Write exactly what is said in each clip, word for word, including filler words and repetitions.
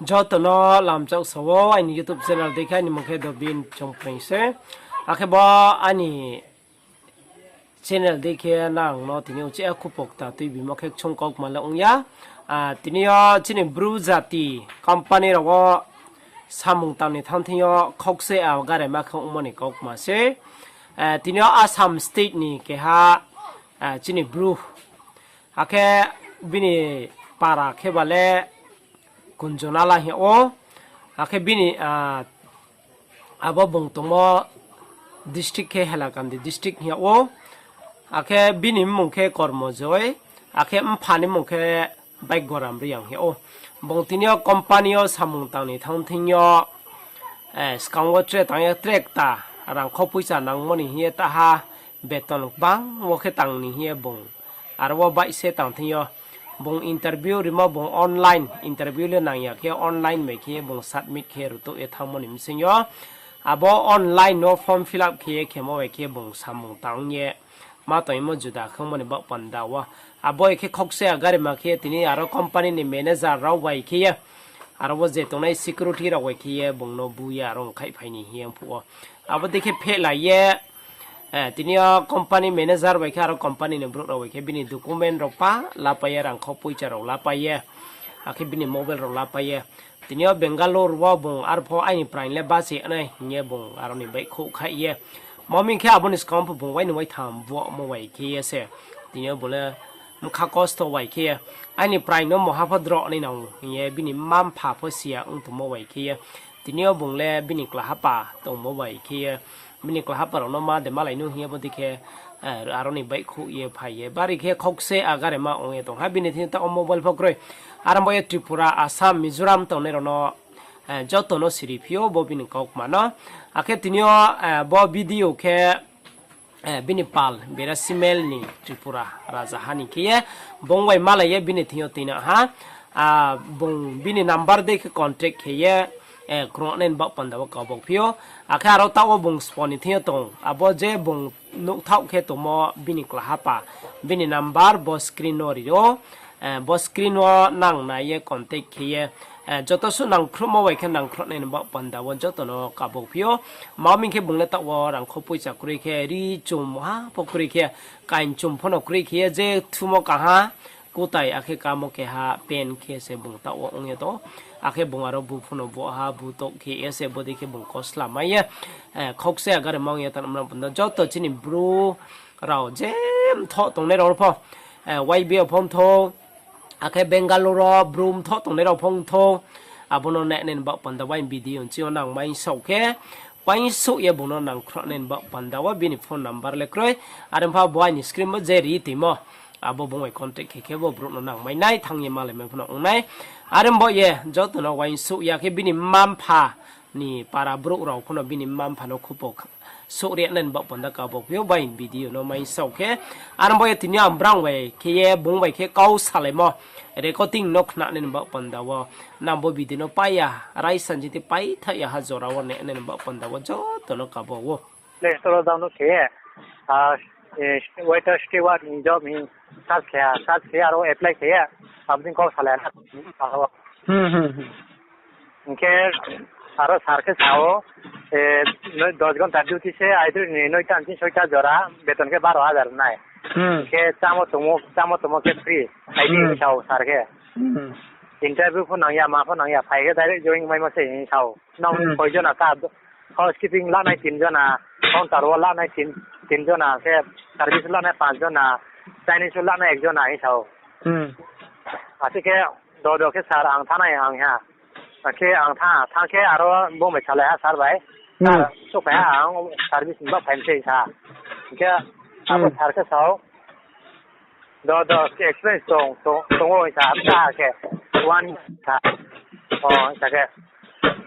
Joto no lamchak sa wo, aini YouTube channel dei khe aini mung khe Dobin Chongpreng se. Akhe bo aini channel dei khe nang no tini uchih khupo kta tuibimo khe kchung kaukma le ong ya. Ah, tini yo chini Bru jati company rao wo samung tang ni thanng thing yo khokse a garema khe ongmo ni kaukma se. Eh, tini yo Assam state ni keha, eh, chini Bru. Akhe bini para khe ba le Kunjonala hing yag ou. Akhe bini, ah, abo bung tongmo district khe Hailakandi district hing yag ou. Akhe bini mmung khe Kormojoi. Akhe mpha ni mmung khe Baigoram Reang hing yag ou. Bung tini yo company yo samung tang ni thanng thing yo, eh, skang wo tre tang ye tre kta rangkho poicha nangmo ni hing ye taha beton gbang wo khe tang ni hing ye bung. Aro wo baih se tang thing yo. Bung interview rimo bung online interview le nang ya khe online bai khe bung submit khe rutouh ye thanngmo ni bsing yo. Abo online no form fill up khe ye khemo bai khe bung samung tang ye ma tongmo juda khangmo ni baoh panda wo. Abo khe khokse a garima khe tini aro company ni manager rao bai khe ye, aro wo je tongnai security rao bai khe ye bung no bu ye aro ongkhaihphai ni hing ye phuh wo. Abo dei khe phehlai ye, eh, tini yo company manager bai khe aro company ni brouh rao bai khe bini document rao pa lapai ye, rangkho poicha rao lapai ye, akhe bini mobile rao lapai ye. Tini yo Bangalore wo bung arpho aini praing le basi nai hing ye bung aro ni baihkhouh khaih ye. Mo ming khe abo ni skang pho bung waini waitham buahmo bai khe ye se. Tini yo bung le bkha kosto bai khe ye. Aini praing no moha pho droh nai nang hing ye bini mma mpha pho si ya ong tongmo bai khe ye. Tini yo bung le bini klahapa tongmo bai khe ye. Bini klahapa rao no ma de malai nu hing ye bo dei khe, eh, aro ni baihkhouh ye phai ye. Bari khe khokse a garima ong ye tong ha bini thing yo taoh wo mobile pho kroi. Aro bo ye Tripura, Assam, Mizoram tongnai rao no, eh, joto no siri phi ou bo bini kaukma no. Akhe tini yo, eh, bo video khe, eh, bini pal Bera Simel ni Tripura raja ha ni khe ye, bung bai malai ye bini thing yo tuinang ha, ah, bung bini number dei khe contact khe ye, eh, krungnai ni baoh panda wo kabau phi ou. Akhe aro taoh wo bung spo ni thing yo tong, abo je bung nuhthaoh khe tongmo bini klahapa, bini number bo screen no ri ou, eh, bo screen wo nang nai ye contact khe ye, eh, joto suh nangkhruhmo bai khe nangkhruhnai ni baoh panda wo joto no kabau phi ou. Ma ming khe bung le taoh wo rangkho poicha kroi khe, ri chum ha pho kroi khe, kain chum pho no kroi khe ye, je thumo kaha, kutai akhe kamo keha pen khe se bung taoh wo ong ye tong. Akhe bung aro bu pho no bu ha, bu touh khe ye se bo dei khe bung kosla mai ye, eh, khokse a garima ong ye tang mrang panda joto chini Bru rao je mthoh tongnai rao pho, eh, Y B O pho mthou, akhe Bangalore wo Bru mthoh tongnai rao pho mthou, abo no nainai ni baoh panda wo aini video nching yo nang maingsouh khe, uaingsouh ye bung no nangkhruhnai ni baoh panda wo bini phone number le kroi, are pha bo aini screen wo je ri tuimo, abo bung bai contact khe khe bo brouh no nang mai nai, thanng ye malai mai pho no ong nai. Are bo ye joto no uaingsouh ya khe bini mma mpha ni para brouh rao pho no bini mma mpha no khupo souhri nai ni baoh panda kabau phi ou bai video no maingsouh khe. Are bo ye tini yo ang brang bai khe ye bung bai khe kau salaimo recording no khnanai ni baoh panda wo nang bo video no pai ya, raisa jiti paithaih ya ha jora wo nainai ni baoh panda wo joto no kabau ou. Play Store wo download khe ye, ah, eh, waiter steward ni job hing search khe ya, search khe ye aro apply khe ye, abo dei kau salai na. Hing khe aro sir khe sa ou, eh, dos ghonta duty se, aidroih ni noita nching soita jora, beton khe baro hajar nai. Hing khe chámo tongmo, chámo tongmo khe free, phai di hing sa ou sir khe. Interview pho nang ya, ma pho nang ya, phai khe direct join maimo se hing sa ou. Nang koi jona ta, housekeeping lanai tin jona, counter wo lanai tin, tin jona, khe service lanai panch jona, Chinese wo lanai ek jona hing sa ou. Ase khe dodo khe sir ang thanngnai ang ha. Akhe ang thanng, thanng khe aro bung bai salai ha sir bai. Sir, souhphai ha ang service ni baoh phai mi se sa. Hing khe abo sir khe sa ou, dodo khe experience tong, tong, tong ou sa, bsa khe, one sa. O, sa khe,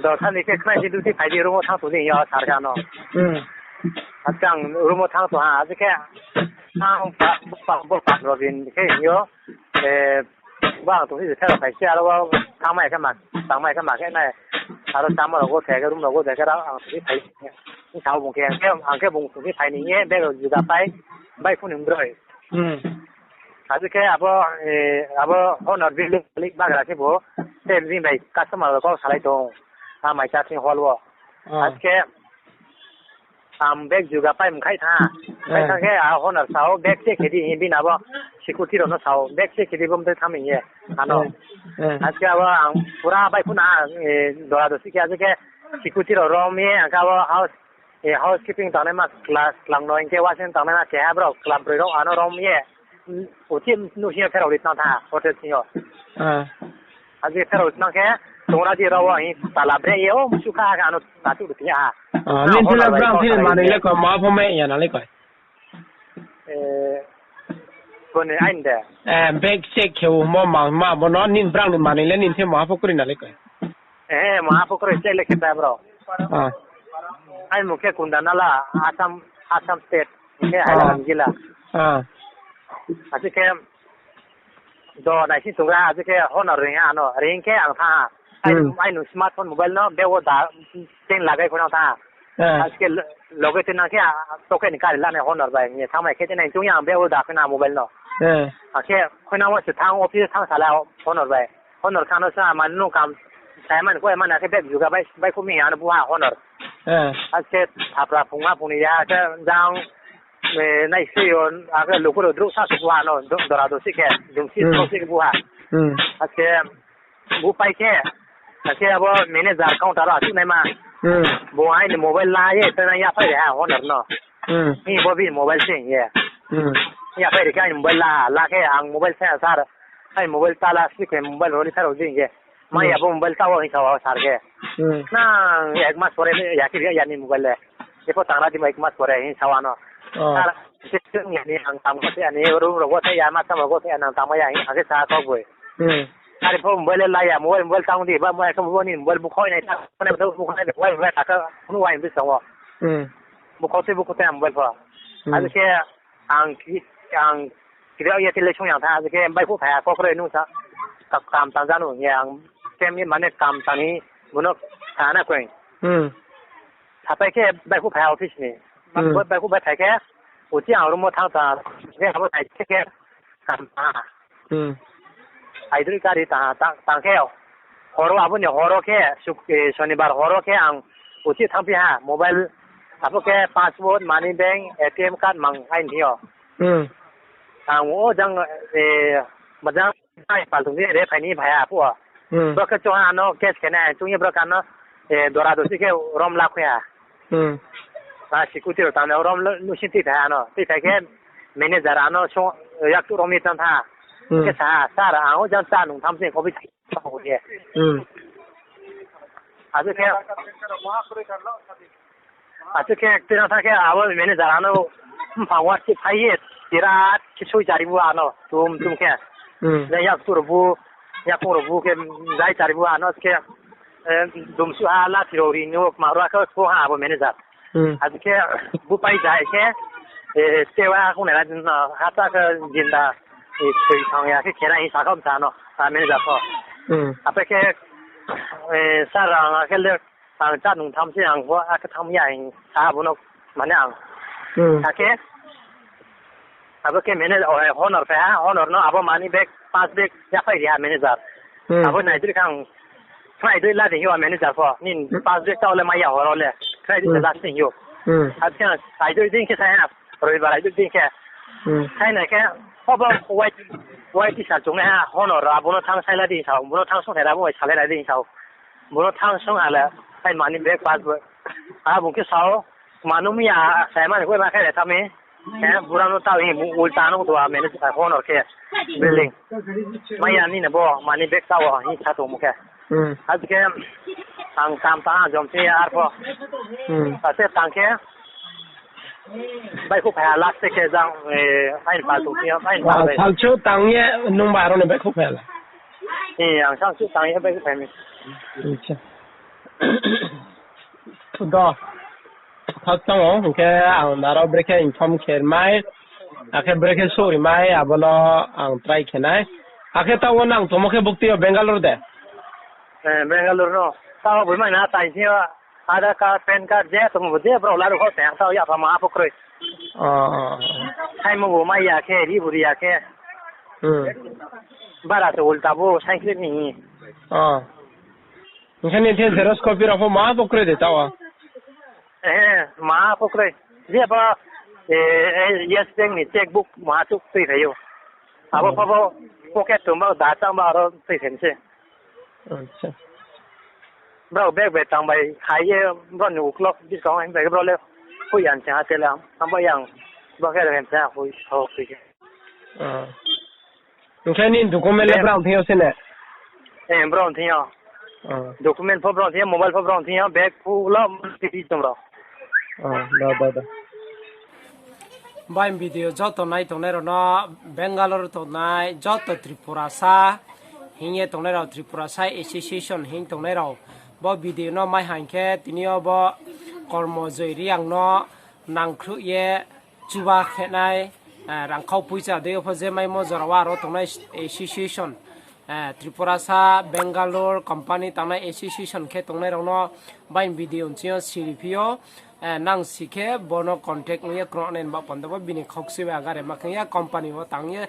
do thani khe khnai di, duty phai di, room wo thanng tong di hing yo sir khe ano. Ase ang room wo thanng tong ha, ase khe ang pa, pa, bo pa Robin khe hing yo, eh, bo ang tong si se phai se aro thanngmai khe ma, tangmai khe ma khe nai, aro chámo rao go the khe, room rao go the khe, aro ang tong si phai, hing sa ou bung khe, ang khe bung tong si phai ni hing ye, bag rao juda pai, bai phone ni broi. Ase khe abo, eh, abo Honor building malik bagra khe bo, Bini bai customer rao kau salai tong. A mai chá sing hall wo. Askhe ang bag juga pai mkhaih tha. Pai tha khe a Honor sa ou, bag check khe di hing bini abo security rao no sa ou, bag check khe di bo mtoi tham hing ye. Ano. Askhe abo ang pura baihkhouh na, dora dosi khe, askhe security rao rom ye, ang khe abo house, housekeeping tangnaima class klang no hing khe washing tangnaima keha brao klam broi rao ano rom ye, uchih nuhsing yo pherao ri tang tha, hotel sing yo. Askhe pherao ri tang khe, tongra di rao wo hing tala bre ye, o msu kha khe ano tatuh ri tong ya ha. Nini thila brang thini manoi le koi, ma pho mai ya na le koi. Bag check khe o mo ma, ma bo no nini brang ni manoi le nini thing maha pho kroi na le koi. Maha pho kroi, check le khe ta bro. Aini mung khe Kunda Nala, Assam, Assam state, hing khe Hailakandi jila. Askhe khe do naising tongra, askhe khe Honor ring ha ano, ring khe ang thanng ha. Aini smartphone mobile no bag wo da, chain lagai khe nang thanng ha. Askhe loge tui nang khe, pocket ni kari lanai Honor bai hing ye thanngmai khe, tei nai chung ye ang bag wo da khe na mobile no. Akhe khuinang wo se thanng, office thanng sala Honor bai. Honor kha no sa, mani nung kam, sai mani koi mani akhe bag juga bai, baihkhouh mi hing ano bu ha Honor. Askhe thapra phungha phungni ya khe jang, naisri yo, akhe luku rao drouh sa se bu ha no, dora dosi khe, jumsi drouh si khe bu ha. Askhe bu pai khe, akhe abo manager counter wo achouhnaima. Bung aini mobile la ye, tei nang yaphai ri ha Honor no. Hing bo bini mobile se hing ye. Yaphai ri khe aini mobile la, la khe ang mobile sa ya sir, aini mobile ta la si khe mobile roni pherao di hing ye. Ma ya bo mobile ta wo hing sa wo sir khe. Nang ek mas pore ya khe ri ya ni mobile le. Epho tangra di ma ek mas pore hing sa wo ano. Sir, se chung ya ni ang tang bo se ya ni room rao wo se ya, ma tang rao wo se ya nang tangmai ya hing akhe sa kau boi. Are pho mobile le la ya, mobile, mobile tang di, ba mobile khe bo ni mobile bukhoh nai ta, mobile bukhoh nai, mobile, mobile ta khe, phone wai bsong wo. Bukhoh tei bukhoh tei mobile pho. Abo khe ang, ang kri ye tei le sung yang tha, abo khe baihkhouh phai ha, kau kroi nung sa, kam tang ja nu hing ye ang, khe mi mane kam tang ni, bo no sa na koi. Sapai khe baihkhouh phai ha office ni. Baihkhouh bai phai khe, uchih ang room wo thanng tha, khe abo nai khe, kam tang ha. Aidroih kari tang ha, tang, tang khe, hor wo abo ni hor wo khe, suk-, eh, Sonibar hor wo khe ang uchih thanngphi ha, mobile, abo khe passport, money bank, A T M card mang aini thing yo. Ang o jang, eh, majang, ai pal tong di re phai ni phai ha phuh wo. Bro khe chung ha ano case khe nai, chung ye bro khe ano, eh, dora dosi khe rom la khui ha. A security rao tang nai rom nuhsing tui phai ha ano. Tui phai khe manager ano sung, yaktuh rom ye tang tha. Khe sa ha, sir, ang o jang chá nung tham se kho bi ye. Abo khe, abo khe tui nang tha khe abo manager ano mphang wo si phai ye, tira khe soi chari bu ano, tum tum khe. Jang yaktuh rao bu, yakoung rao bu khe, jai chari bu ano khe, eh, dumsuh ha, lathi rao ri ni wo kma rao khe kho ha abo manager. Abo khe bu pai jai khe, eh, tewa kong nai ra, ha ta khe jinda, eh, soi thang ya khe khera hing sa kha sa no, a manager pho. Apai khe, eh, sir, ang akhe le, ang chá nung tham se ang pho, akhe tham ya hing sa abo no, mane ang. Akhe, abo khe manager, o, eh, Honor phai ha, Honor no abo money bag, pass bag yaphai ri ha manager. Abo naidroih khe ang, khnaidroih la di hing yo manager pho, nini pass bag tao le mai ya hor wo le, khnaidroih se last hing yo. Abo khe ang aidroih dei khe sai ha, Roibar aidroih dei khe. Sai nai khe, obo Y T sir chung nai ha, Honor abo no thanng sai la di hing sa ou, bo no thanng sung nai ra, bo bai salai ra di hing sa ou. Bo no thanng sung ha le, sai money bag pass bag. Abo khe sa ou, manu mi ya, sai mani koi ma khe le tha mi. Bura no tao hing, ulta no tao manager Honor khe. Building. Mai ya nini bo, money bag tao hing sa tongmo khe. Abo khe, ang kam tang ha jom se ya arpho. Ase tang khe, baihkhouh phai ha last khe jang, eh, aini pal tong si yo, aini pal bai. Salchu tang ye nung ba aro ni baihkhouh phai ha la? Eh, ang salchu tang ye baihkhouh phai mi. Acha. Do. Khastang o, hing khe ang nrao brekhe inform khe ri mai, akhe brekhe souh ri mai, abo no ang try khe nai. Akhe taoh wo nang tongmo khe bukti yo Bangalore de? Eh, Bangalore no. Taoh boi mai na tai si yo, Aadhaar card, PAN card, je tongmo bo je brao laruh kho, tei ang taoh yapha ma pho kroi. Saimo bo mai ya khe, ri bo ri ya khe. Bara se ulta bo, saingkhlip ni. Hing khe nini thing xerox copy rao pho maha pho kroi de taoh wo? Maha pho kroi. Je abo, Yes Bank ni checkbook maha chouh tuiphai ou. Abo pho bo pocket tong ba, da chang ba aro tuiphai mi se. Brao bag bai tang bai hai ye, brao ni uklok buskang wo hing bai khe brao le hoih ya se ha te le ang, ang ba yang, bo khe rem se ha hoih sao kri khe. Hing khe nini document le brao thing yo se ne? Brao thing yo. Document pho brao thing yo, mobile pho brao thing yo, bag pho lo, tong rao. Bai video joto nai tongnai rao no, Bangalore tongnai joto Tripurasa hing ye tongnai rao, Tripurasa Association hing tongnai rao, bo video no mai haing khe tini yo bo Kormo Joi Reang no nangkhruh ye chuba khe nai, rangkhau poicha dei yo pho je maimo jora wo aro tongnai association, Tripurasa, Bangalore company tangnai association khe tongnai rao no bai video nching yo siri phi ou. Nang si khe bo no contact ong ye khruh nai ni baoh panda bo bini khaukchui bai agare ma khe ya company wo tang ye,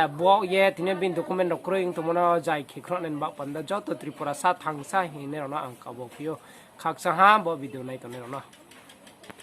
bo ye tini bini document rao kroi ong tongmo no jai khe khruh nai ni baoh panda joto Tripurasa thangsa hingnai rao no ang kabo phi ou. Khakchang ha bo video nai tongnai rao no.